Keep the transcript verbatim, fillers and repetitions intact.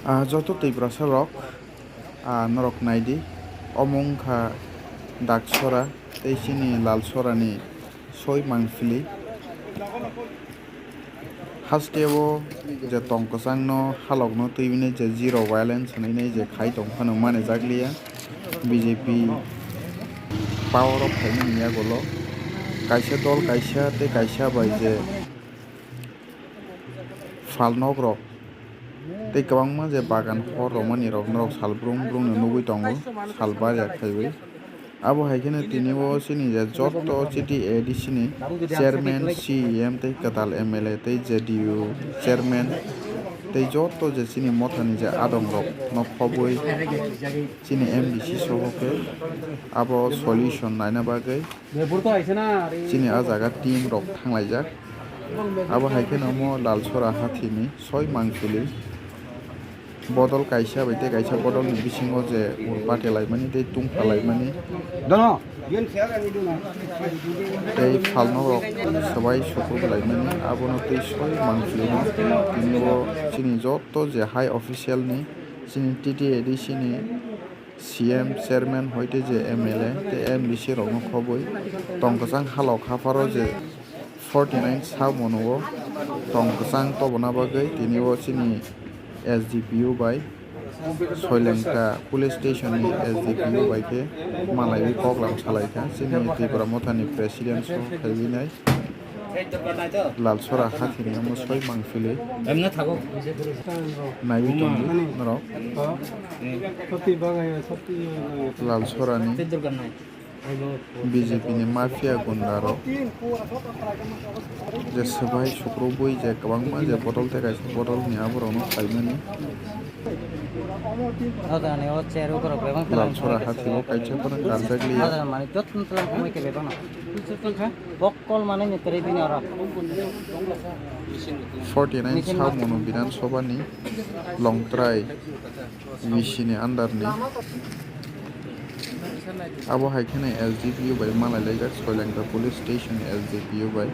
Ah, joto Tiprasa rok, ah, norok naidi, omo wngkha Daksora tei chini Lalsorani soi mangpili. Hasteo je tong kwchangno halokno twiwinai je zero violence hwnwi nai je khai tong phano manijak liya. B J P power o phaimani yagulo kaisa dol kaisa tei kaisa bai je phalnokrok tei kwbangma je bagan hor rwmani rok norok sal brum brum no nugwi tongo, sal barya khaiwi. Abo hai kheno tini o chini je joto chiti A D C ni chairman, C E M tei kwtal M L A tei J D U chairman tei joto je chini mothani je adong rok no khobwi chini M D C soho khe abo solution naina bagwi chini a jaga team rok thanglaijak. Abo hai kheno omo Lalsora hathini soi mangpili bodol kaisa bai tei kaisa bodolni bisingo je urpate laimani tei tungpha laimani tei phalno rok swbai sukur laimani abono tei soi mangpili no tini o chini joto je high official ni chini T T A D C ni C M, chairman, hoite je M L A tei M D C rokno khobwi tong kwchang halok hapharo je forty nine South Monu o tong kwchang tobona bagwi tini o chini S D P O bai Soilengta police station ni S D P O bai khe malaiwi koklam salaikha chini Tipra Mothani president so khaiwi nai. Lalsora hathini omo soi mangpili naiwi tongo norok. Lalsorani B J P ni mafia gunda rok je swbai sukrubwi je kwbangma je bodol tei kaisa bodol ni aborokno khlaimani. Lalsora hathio kaisa phano karjakliya. Bokkol manwi ni kwrwi bini oro. Forty nine South Monu Bidhan Sabha ni Longtrai V C ni under ni. Abo hai kheno S D P O bai malai laijak Soilengta police station S D P O bai.